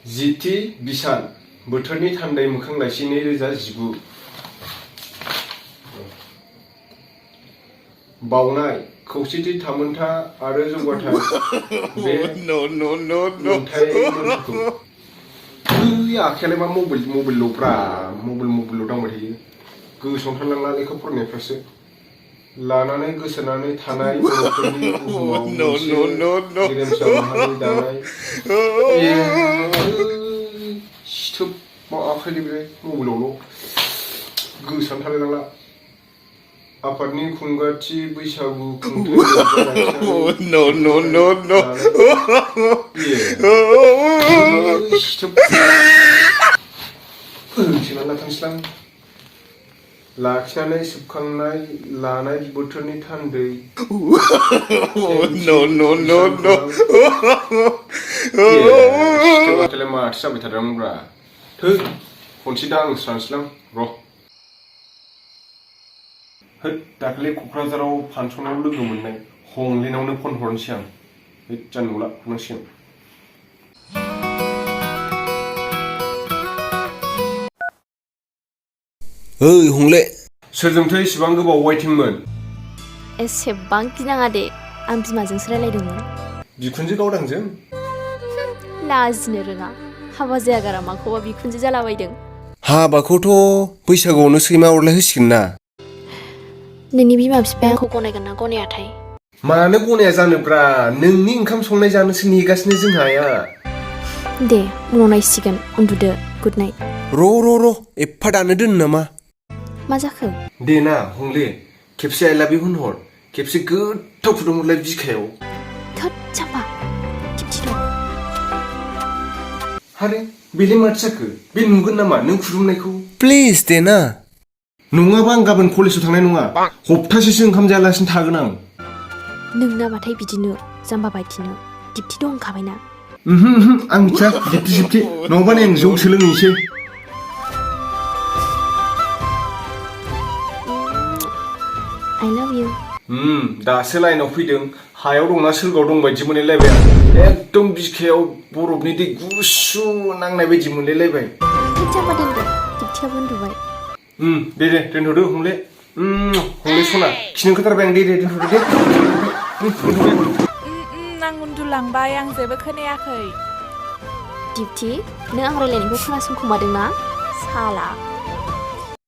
जिथि बिसान बोथोरनि थान्दै मोखां लाइसि 2019 बावनाय खौसेथि थामोनथा आरो जौगाथाय बे मोनथायफोरखौ आखायालाय मा मबाइलल'ब्रा मबाइलल' दांबाय थायो गोसोआवनो थालांला लेखा फरायनायफ्रासो लानानै गोसोनानै थानाय बर'फोरनि बुहुमाव मोनसे गेरेमसा माहारि दानाय सिथोब मा आखाइलि बे मबाइलावल' गोसोआवनो थालायलांला आफादनि खुंगाथि बैसागु खुंथाय लाखिनानै सोबखांनाय लानाय बोथोरनि थान्दै सिथोबाथायलाय माथो जाबाय थादोंब्रा थो खनसे दा आं स्रानस्लां र' होद दाख्लै क'क्राझाराव फांसनाव लोगो मोननाय हंलेनावनो फन हरनोसै आं जानो नुला हरनांसिगोन ओइ हंले सोरजोंथो इसिबां गोबाव वाइटिंमोन एसेबां गिनाङा दे आं बिमाजोंसो रायलायदोंमोन बिखुनजो गावदांजों लाजिनो रोङा हाबा जायागारा माखौबा बिखुनजो जालाबायदों हाबाखौथ' बैसागुआवनो सैमा अरलाय होसिगोन ना नोंनि बिमा बिफाया आंखौ गनायगोन ना गनायाथाय मानो गनाया जानोब्रा नोंनि ओंखाम संनाय जानोसो नेगासिनो जोंहाया दे उनाव नायसिगोन उन्दुदो गुड नाइट र' एफा दानो दोन नामा मा जाखो दे ना हंले खेबसे आइ लाभ इउ होनहर खेबसे गोथाव फुदुंहरलाय बिखायाव थोद जाम्बा दिप्ति दं आरे बेलाय माथो जाखो बे नुगोन नामा नों खुदुमनायखौ प्लिज दे ना नङाबा आं गाबोन कलेजाव थांनाय नङा हप्तासेसो ओंखाम जायालासिनो थागोन आं नोंनाबाथाय बिदिनो जाम्बा बायदिनो दिप्ति दं होनखाबायना आं मिथिया दिप्ति नङाबा आं जौ सोलोंहैसै I love you दासो लाइनाव फैदों हायाव दंना सोरगोआव दं बायदि मोनलायलायबाय आं एकदम बिखायाव बरफनि दै गुसु नांनाय बायदि मोनलायलायबाय जाम्बा दोनदो दिप्तियाबो उन्दुबाय दे दोनथ'दो हंले हंले सना खिनो ओंखारथारबाय आं दे दोनथ'दो दे आं उन्दुलांबाय आं जेबो खोनायाखै दिप्ति नों आं रायलायनायखौ खोनासंखोमादों ना साला